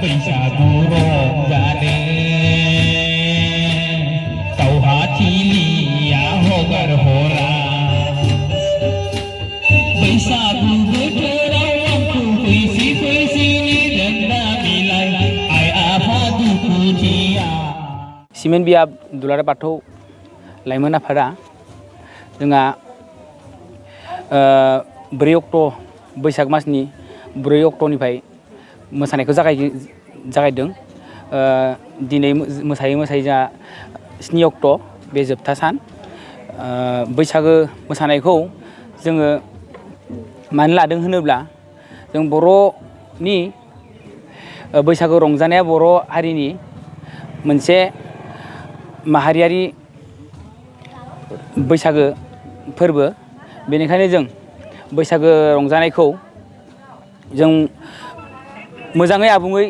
बैसागु रंजानो दावहाथिलिया हगार हरा बैसागु बोथोराव आंखौ फैसि फैसिनि दोनना बिलाइ आइ आफा दुखुथिया। सिमेन्ट बियाब दुलाराय बाथौ लाइमोन आफादा जोंहा 4 अक्ट' बैसाग मासनि 4 अक्ट'निफ्राय मोसानायखौ जागायदों। दिनै मोसायै मोसायै जोंहा 7 अक्ट' बे जोबथा सान। बैसागो मोसानायखौ जोङो मानो लादों होनोब्ला जों बर'नि बैसागो रंजानाया बर' हारिनि मोनसे माहारियारि बैसागो फोरबो। बेनिखायनो जों बैसागो रंजानायखौ जों मोजाङै आबुङै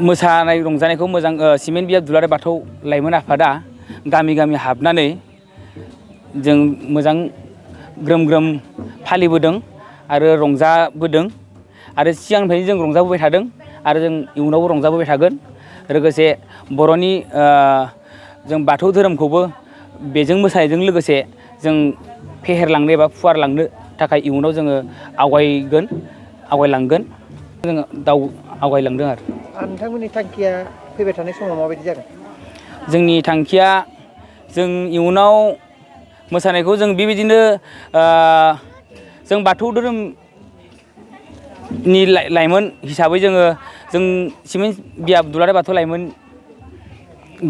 मोसानाय रंजानायखौ मोजां सिमेन्ट बियाब दुलाराय बाथौ लाइमोन आफादा गामि गामि हाबनानै जों मोजां ग्रोम ग्रोम फालिबोदों आरो रंजाबोदों आरो सिगांनिफ्रायनो जों रंजाबोबाय थादों आरो जों इयुनावबो रंजाबोबाय थागोन। लोगोसे बर'नि जों बाथौ धोरोमखौबो बेजों मोसानायजों लोगोसे जों फेहेरलांनो एबा फुवारलांनो थाखाय इयुनाव जोङो आवगायलांगोन जोङो आवगायलांदों आरो। नोंथांमोननि थांखिया फैबाय थानाय समाव माबायदि जागोन? जोंनि थांखिया जों इयुनाव मोसानायखौ जों बेबायदिनो जों बाथौ धोरोमनि लाइमोन हिसाबै जों सिमेन्ट बियाब दुलाराय बाथौ लाइमोन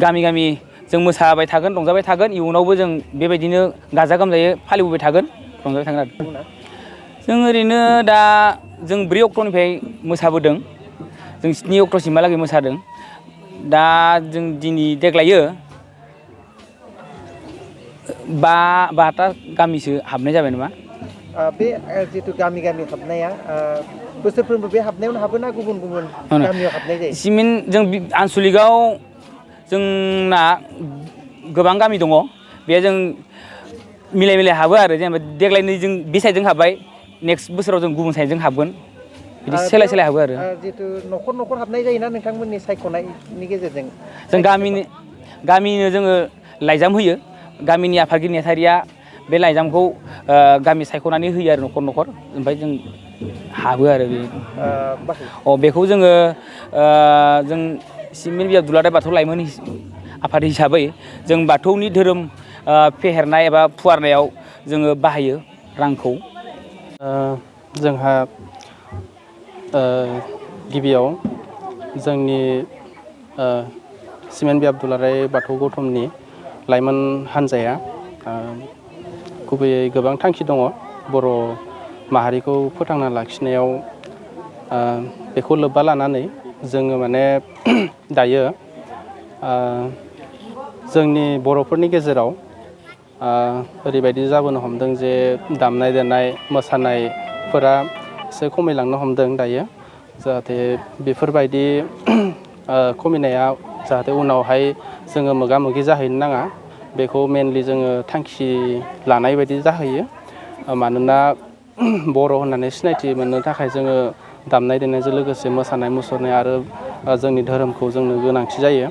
गामि गामि जों मोसाबाय थागोन रंजाबाय थागोन। इयुनावबो जों बेबायदिनो गाजा गोमजायै फालिबोबाय थागोन रंजाबाय थागोन आरो। जों ओरैनो दा जों 4 अक्ट'निफ्राय मोसाबोदों। जों 7 अक्ट'सिमहालागै मोसादों। दा जों देग्लायो 5टा गामिसो हाबनाय जाबाय नामा? बे जिथु गामि गामि हाबनाया बोसोरफ्रोमबो बे हाबनायावनो हाबो ना गुबुन गुबुन गामियाव हाबनाय जायो? सिमेन्ट जों आनसलिकआव जोंना गोबां गामि दङ। बे जों मिलाय मिलाय हाबो आरो जेनेबा देग्लायनो जों बे साइडजों हाबबाय नेक्स्ट बोसोराव जों गुबुन साइडजों हाबगोन। बिदि सोलाय सोलाय हाबो आरो। जिथु न'खर न'खर हाबनाय जायोना नोंथांमोननि सायख'नायनि गेजेरजों? जों गामिनो जोङो लाइजाम होयो। गामिनि आफादगिरि नेहाथारिया बे लाइजामखौ गामि सायख'नानै होयो आरो न'खर न'खर। ओमफ्राय जों हाबो आरो बेखौ जोङो जों सिमेन्ट बियाब दुलाराय बाथौ लाइमोन आफाद हिसाबै जों बाथौनि धोरोम फेहेरनाय एबा फुवारनायाव जोङो बाहायो रांखौ। जोंहा गिबियाव जोंनि सिमेन्ट बियाब दुलाराय बाथौ गौथुमनि लाइमोन हान्जाया गुबैयै गोबां थांखि दङ बर' माहारिखौ फोथांना लाखिनायाव। बेखौ लोब्बा लानानै जोङो माने दायो जोंनि बर'फोरनि गेजेराव ओरैबायदि जाबोनो हमदों जे दामनाय देनाय मोसानायफोरा एसे खमायलांनो हमदों दायो। जाहाथे बेफोरबायदि खमायनाया जाहाथे उनावहाय जोङो मोगा मोगि जाहैनो नाङा बेखौ मेनलि जोङो थांखि लानाय बायदि जाहैयो। मानोना बर' होननानै सिनायथि मोननो थाखाय जोङो दामनाय देनायजों लोगोसे मोसानाय मुसुरनाय आरो जोंनि धोरोमखौ जोंनो गोनांथि जायो।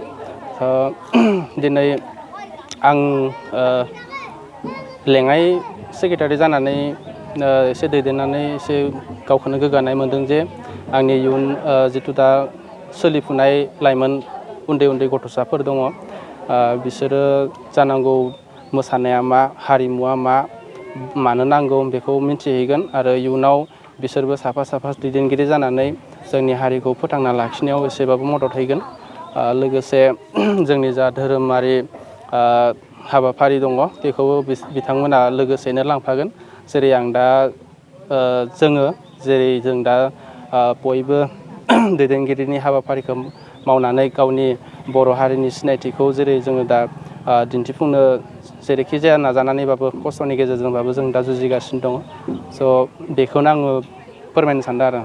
दिनै आं लेङाइ सेक्रेटारि जानानै एसे दैदेननानै एसे गावखौनो गोग्गानाय मोनदों जे आंनि इयुन जिथु दा सोलिफुनाय लाइमोन उन्दै उन्दै गथ'साफोर दङ बिसोरो जानांगौ मोसानाया मा हारिमुवा मानो नांगौ बेखौ मिथिहैगोन आरो इयुनाव बिसोरबो साफा साफा दैदेनगिरि जानानै जोंनि हारिखौ फोथांना लाखिनायाव एसेबाबो मदद हैगोन। लोगोसे जोंनि जा धोरोमारि हाबाफारि दङ बेखौबो बिथांमोना लोगोसेनो लांफागोन। जेरै आं दा जों दा बयबो दैदेनगिरिनि हाबाफारिखौ मावनानै गावनि बर' हारिनि सिनायथिखौ जेरै जोङो दा दिन्थिफुंनो जेरैखि जाया नाजानानैबाबो खस्थ'नि गेजेरजोंबाबो जों दा जुजिगासिनो दङ। स' बेखौनो आङो फोरमायनो सानदों आरो।